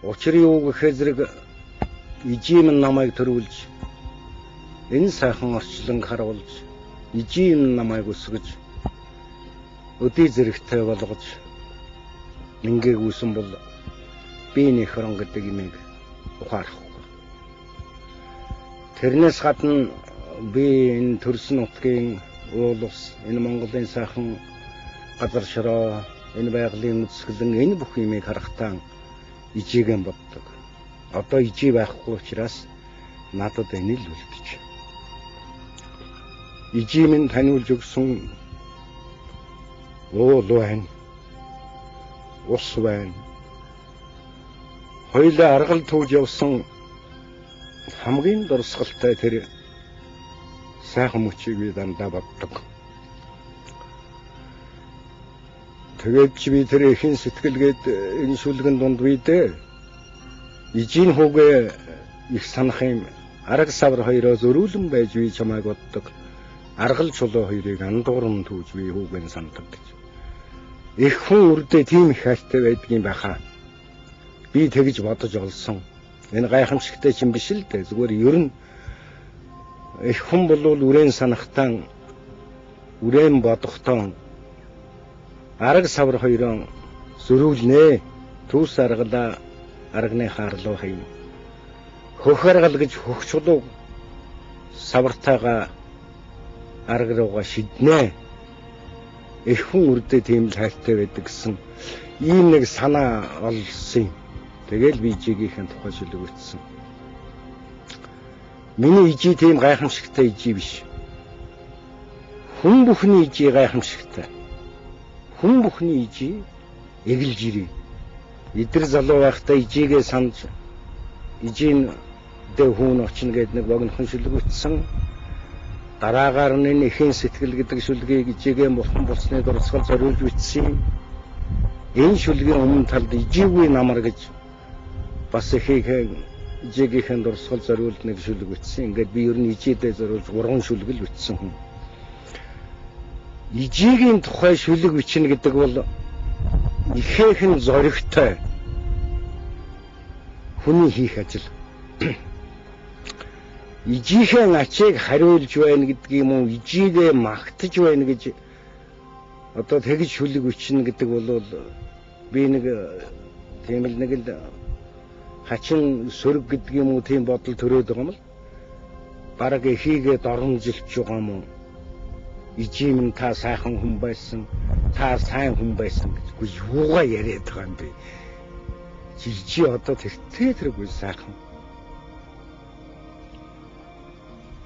Учир юу гэхээр зэрэг ижим намайг төрүүлж, энэ сайхан орчлон харуулж, ижим намайг өсгөж, өдий зэрэгтэй болгож мингээгүйсэн бол би нөхрөн гэдэг имийг ухаарахгүй. Тэрнээс гадна би энэ төрсөн нутгийн уул ус, энэ Монголын сайхан газар шороо, энэ байгалийн үзэсгэлэн, энэ бүх имийг харахтаа ижиэгэн боддог. Одоо ижий байхгүй учраас надад энэ л үлдэж. Ижий минь таниулж өгсөн уул байна, ус байна. Хоёулаа аргал түүж явсан хамгийн дурсгалтай тэр сайхан мөчийг би дандаа боддог. Тэгээд чи би тэр эхэн сэтгэлгээд энэ шүлгэн дунд би дээ ижийн хүүгээ их санах юм. Арга савар хоёроо зөрүүлэн байж би чамайг боддог. Аргал чулуу хоёрыг андуурн түүж би хүүгэн сандаг гэж. Их хүн үрдээ тийм их хайртай байдгийн байхаа. Би тэгж бодож олсон. Энэ гайхамшигтай чинь биш л дээ. Зүгээр ер нь их хүн болвол үрээн санахтаа, үрээн бодохтоо арга савар хоёроо зөрүүлнэ. Түүс аргалаа арганы хаарлуу хаяа. Хөх аргал гэж хөх чулуу савартайгаа арга руугаа шиднэ. Их хүн үрдээ тийм л хайртай байдаг гэсэн ийм нэг санаа олсон юм. Тэгэл би ижигийнхэн тухай шүлэг бичсэн. Миний ижий тийм гайхамшигтай ижий биш. Хүн бүхний ижий гайхамшигтай. Хүн бүхний ижий эгэлж ирээ. Идэр залуу байхдаа ижигээ санаж ижийн дэ хүүн очно гээд нэг богинохон шүлэг бичсэн. Дараагаар нь энэ эхэн сэтгэл гэдэг шүлгийг ижигээ бурхан болсны дурсгал зориулж бичсэн юм. Энэ шүлгийн өмнө талд ижийгүй намар гэж бас ижигийнхэн дурсгал зориулж нэг шүлэг бичсэн. Ингээд би ер нь ижийдээ зориулж 3 шүлэг л бичсэн хүн. Ижигийн тухай шүлэг бичнэ гэдэг бол ихээхэн зоригтой хүний хийх ажил. Ижийнхээ ачийг хариулж байна гэдэг юм уу, ижигээ магтаж байна гэж одоо тэгж шүлэг бичнэ гэдэг бол би нэг тийм л нэг л хачин сөрөг гэдэг юм уу тийм бодол төрөөд байгаа юм л. Бараг эхийгээ доромжилж байгаа юм уу? Ижим нь та сайхан хүн байсан, та сайн хүн байсан гэж үгүй юугаа яриад байгаа юм бэ? Чи одоо тэртээ тэргүй сайхан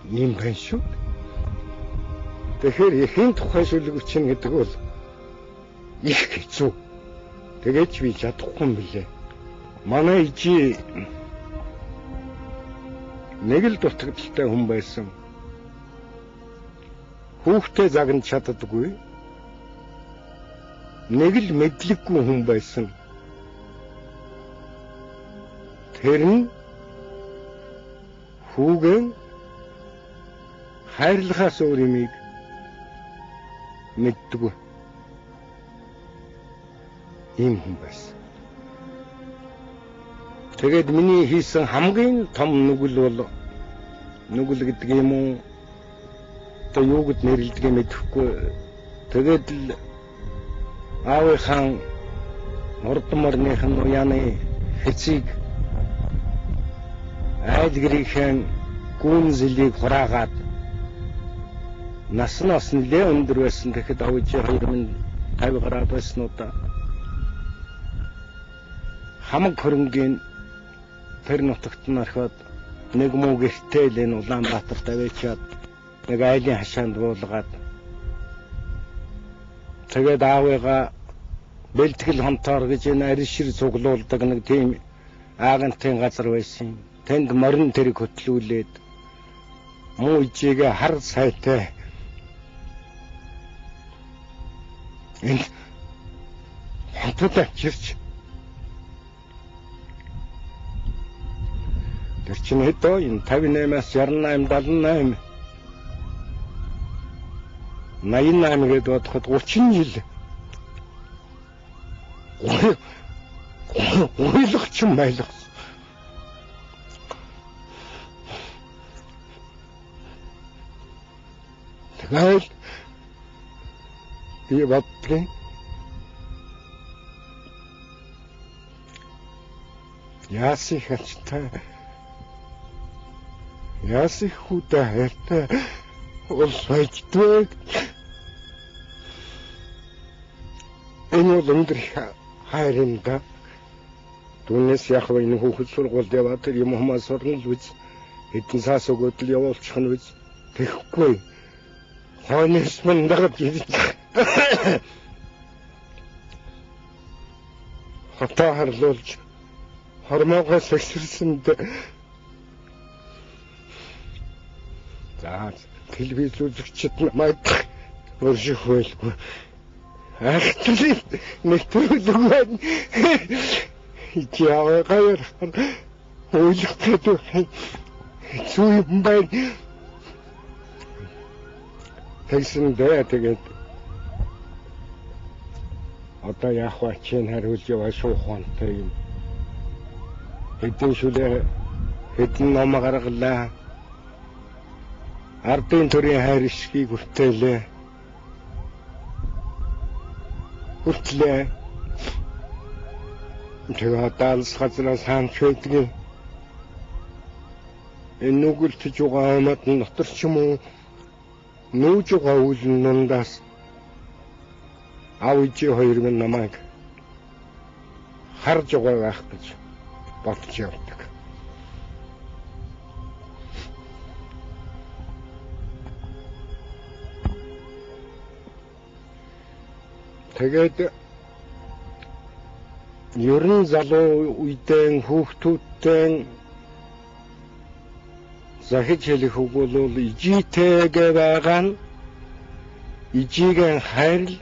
юм байна шүү. Тэгэхээр эхийн тухай шүлэг бичнэ гэдэг бол их хэцүү. Тэгээд ч би чадахгүй юм билээ. Манай ижий нэг л дутагдaltaй хүн байсан. Хүүхдээ загнаж чаддаггүй. Нэг л мэдлэггүй хүн байсан. Тэр нь хүүгэн хайрлахаас өөр юмыг мэддэггүй. Ийм хүн байсан. Тэгээд миний хийсэн хамгийн том нүгэл бол нүгэл гэдэг юм уу? Одоо юу гэд нэрлэдгийг мэдэхгүй. Тэгээд л аавынхаа урд морных нь уяаны хэцийг айл гэрийнхэн гүн зэлийг хураагаад нас нь бас нэлээ өндөр байсан. Тэгэхэд авиж 2050 гараад байсан уу да. Хамаг хөрөнгийн тэр нутагт нь орхиод нэг муу гэртэл энэ Улаанбаатарт аваачаад нэг айлын хашаанд буулгаад тэгээд аавыгаа бэлтгэл хонтоор гэж энэ аришир цуглуулдаг нэг тийм агентын газар байсан. Тэнд морин тэрэг хөтлүүлээд муу ижигээ хар сайтай энэ хотод авчирч тэр чинь хэдөө энэ 58-аас 68 78 88 гээд бодоход 30 жил Уйлах ч юм байлах. Тэгэл би боддгийн. Яасан их ачтай, яасан их хүүдээ хайртай улс байж дөө. Энэ бол өндөр их хайр юм да. Түүнээс яг энэ хүүхэд сургуульд яваад тэр юм хумаа сурна л үз. Хэдэн саас өгөөд л явуулчих нь үз. Тэгэхгүй. Хойноос мань дагаж ирж. Хотоо харлуулж хормоогоос сэгсэрсэнд за телевиз үзэгчид намайг өрших байлгүй. Айхтлын нэвтрүүлэг байна. Яа гаяр уйлах гэдэг хэцүү юм байна. Тэгсэн дээ тэгээд одоо яах вэ чинь хариулж яваа шуух хонтой юм. Хэдэн шүлээ хэдэн ном гаргалаа. Ардын төрийн хайр ишгийг хүртээлээ. Хүртлээ. Тэгээ одоо алс газраас хаанч байдгийг энэ нүгэлтж байгаа юмад дотор ч юм уу нүүж байгаа үйл нундаас аав ээжийн хоёр минь намайг харж байгаа байх гэж бодож явдаг. Тэгээд ер нь залуу үедээ хүүхдүүдтэй захиж хэлэх үг бол ижитэйгээ байгаа нь ижигийн хайрл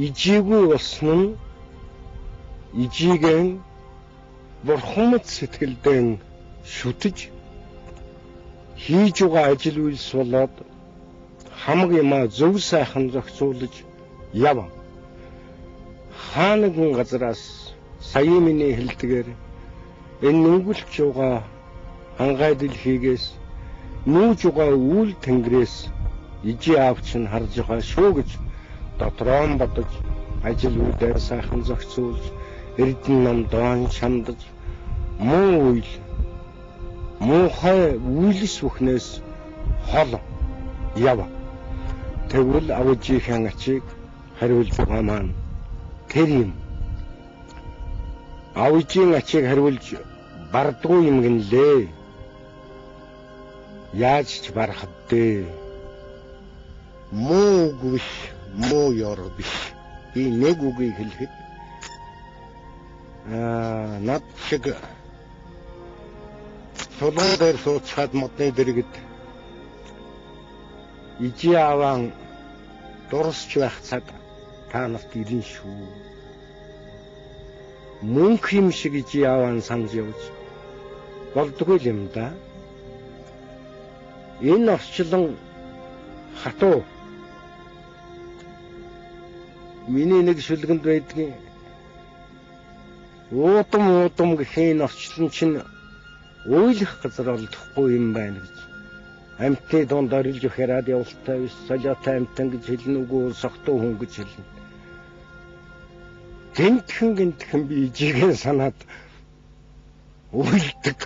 ижигүй болсон нь ижигийн бурхамд сэтгэлдэн шүтэж хийж байгаа ажил үйлс болоод хамаг юмаа зөв сайхан зохицуулж яв. Хаа нэгэн газараас саяын миний хэлдгээр энэ нүгэлж байгаа хангай дэлхийгээс нүүж байгаа үйл тэнгэрээс ижи аав чинь харж байгаа шүү гэж дотроо бодож ажил үйлээр сайхан зохицуулж эрдэнэ ном доон чамдаж муу үйл муухай үйлс бүхнээс хол яв. Тэгвэл авжийнхаа ачийг хариулж байгаа маань тэр юм. Авжийн ачийг хариулж бардгүй юм гинлээ. Яаж ч барах дээ. Муу үг биш, муу ёр биш. Би нэг үгийг хэлэхэд над шиг сулган дээр сууцхаад модны дэргэд ижи ааван дурсч байх цаг та нарт ирнэ шүү. Мөнх юм шиг ижи ааван санаж явж болдгүй юм да. Энэ орчлон хатуу миний нэг шүлгэнд байдгийн уудам уудам гэхийн орчлон чинь уйлах газар олдохгүй юм байна гэж. Амьтны дунд орилж өгөх яриад явалтай биш, солиотой амьтан гэж хэлнэ үгүй согтуу хүн гэж хэлнэ. Гэнтхэн гэнтхэн би ижигээ санаад уйлдаг.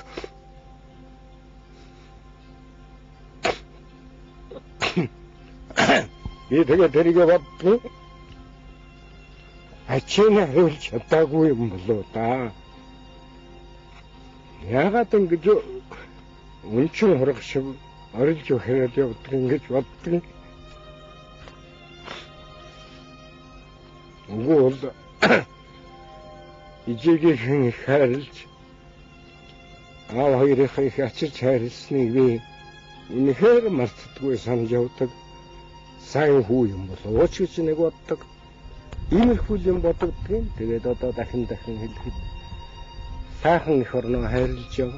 Би тэгээ тэрийг боддоо. Ачийн хариулж чадаагүй юм болоо да. Яагаад ингэж өнчин хураг шиг орилж өгөөрэй явдаг ингэж боддог. Үгүй бол ижигийн их хайрлж аав хоёрынхаа их ачилж хайрлсныг би үнэхээр мартдаггүй санаж явдаг. Сайн хүү юм болов уу ч гэж нэг боддог. Иймэрхүү юм бодогдгийн. Тэгээд одоо дахин дахин хэлэхэд сайхан эх орноо хайрлаж яв.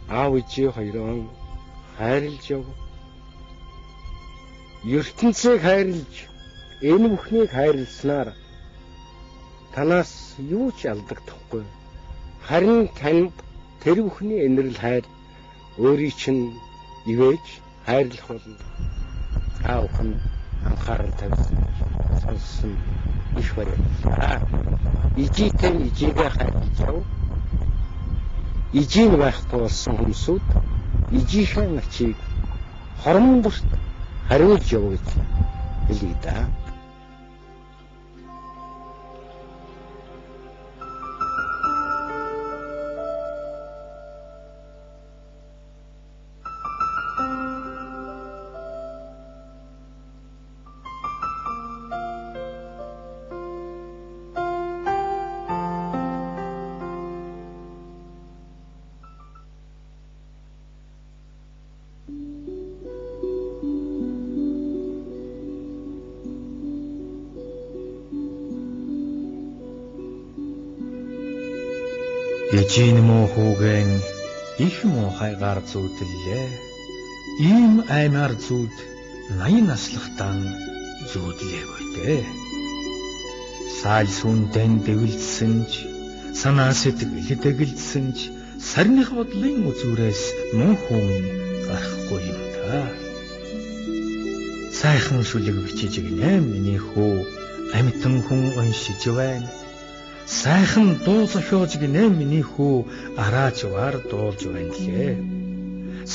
Аав ээжээ хоёроо хайрлаж яв. Ертөнцийг хайрлаж Энэ бүхнийг хайрласнаар танаас юу ч алдагдахгүй. Харин танд тэр бүхний энэрэл хайр өөрийн чинь ивэж хайрлах болно. Та бүхэн анхаарал тавьсан сонссон их баярлалаа. Ижийтэй ижийгээ хайрлаж яв. Ижийн байхгүй болсон хүмүүсүүд ижийнхээ ачийг хорон бүрт хариулж яв гэж хэлье да. Ижийн муу хүүгэн их муухайгаар зүүдлээ. Ийм аймаар зүүд 80 наслахтан зүүдлээгүй дээ. Саал сүнтэн дэвэлдсэн ч санаа сэтгэл дэгэлдсэн ч сарних бодлын үзүүрээс муу хүн гарахгүй юм та. Сайхан шүлэг бичиж гинэ миний хүү, амьтан хүн уншиж байна. Сайхан дуу зохиож гинэ миний хүү, араажвар дуулж байна лээ.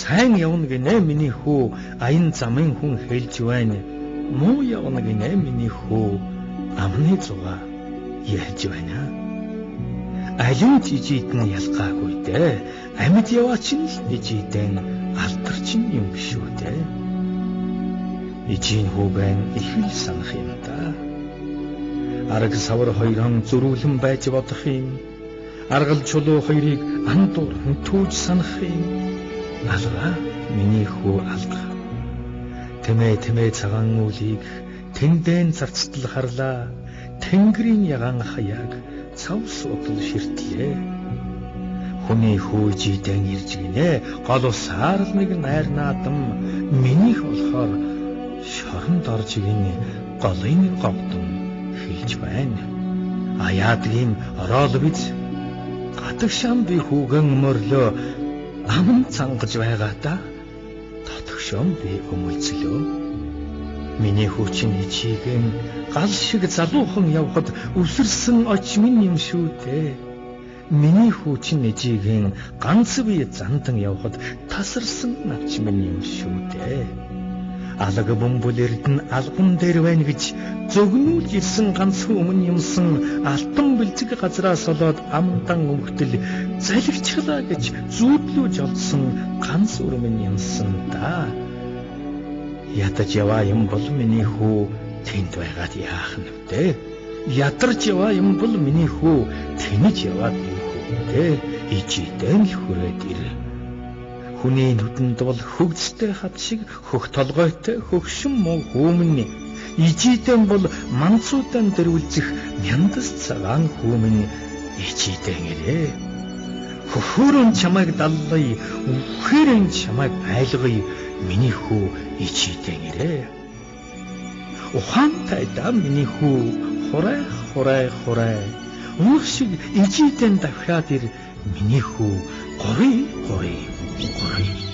Сайн явна гинэ миний хүү, аян замын хүн хэлж байна. Муу явна гинэ миний хүү, амны зугаа ярьж байна. Аливж ижид нь ялгаагүй дээ. Амьд яваа чинь л ижидэн алдар чинь юм шүү дээ. Ижийн хүүгэн их л санах юм да. Арга савар хоёрон зөрүүлэн байж бодох юм. Аргал чулуу хоёрыг андуур түүж санах юм. Алга миний хүү алга. Тэмээ тэмээ цагаан үлийг тэндэн зарцтал харлаа. Тэнгэрийн ягаан хаяаг цав судал ширтлээ. Хүний хүү жидэн ирж гинэ. Гол усаар л нэг найр наадам минийх болохоор шоронд орж гинэ. Голын говдон хэлж байна. А яадгийн ороол биз гадагшаан би хүүгэн мөрлөө аман цангаж байгаа та. Дотгошон би өмөлцлөө. Миний хүү чинь ичийгэн гал шиг залуухан явхад үсэрсэн оч минь юм шүү дээ. Миний хүү чинь ичийгэн ганц би зандан явхад тасарсан навч минь юм шүү дээ. Алаг бөмбөл эрдэн алган дээр байна гэж зөгнүүлж ирсэн ганцхан өмнө юмсан алтан бэлзэг газраас олоод амдан өмхтөл залгичлаа гэж зүүдлүүж олдсон ганц өрмөн юмсан да. Ядаж яваа юм бол миний хүү тэнд байгаад яах нь вэ? Ядарч яваа юм бол миний хүү тэнэж яваад юм хүү дээ. Ижидэн л хүрээд ир. Хүний нүдэнд бол хөгцтэй хад шиг хөх толгойтой хөгшин муу хүүмэн ижидэн бол манцуудан дэрвэлзэх мяндас цагаан хүүмэн ижидэн ирээ. Хөхөөрөн чамайг даллая, үхээрэн чамайг айлгая, миний хүү ижидэн ирээ. Ухаантай да миний хүү, хурай хурай хурай. Унах шиг ижидэн давхиад ир, миний хүү гурий гурий гурий.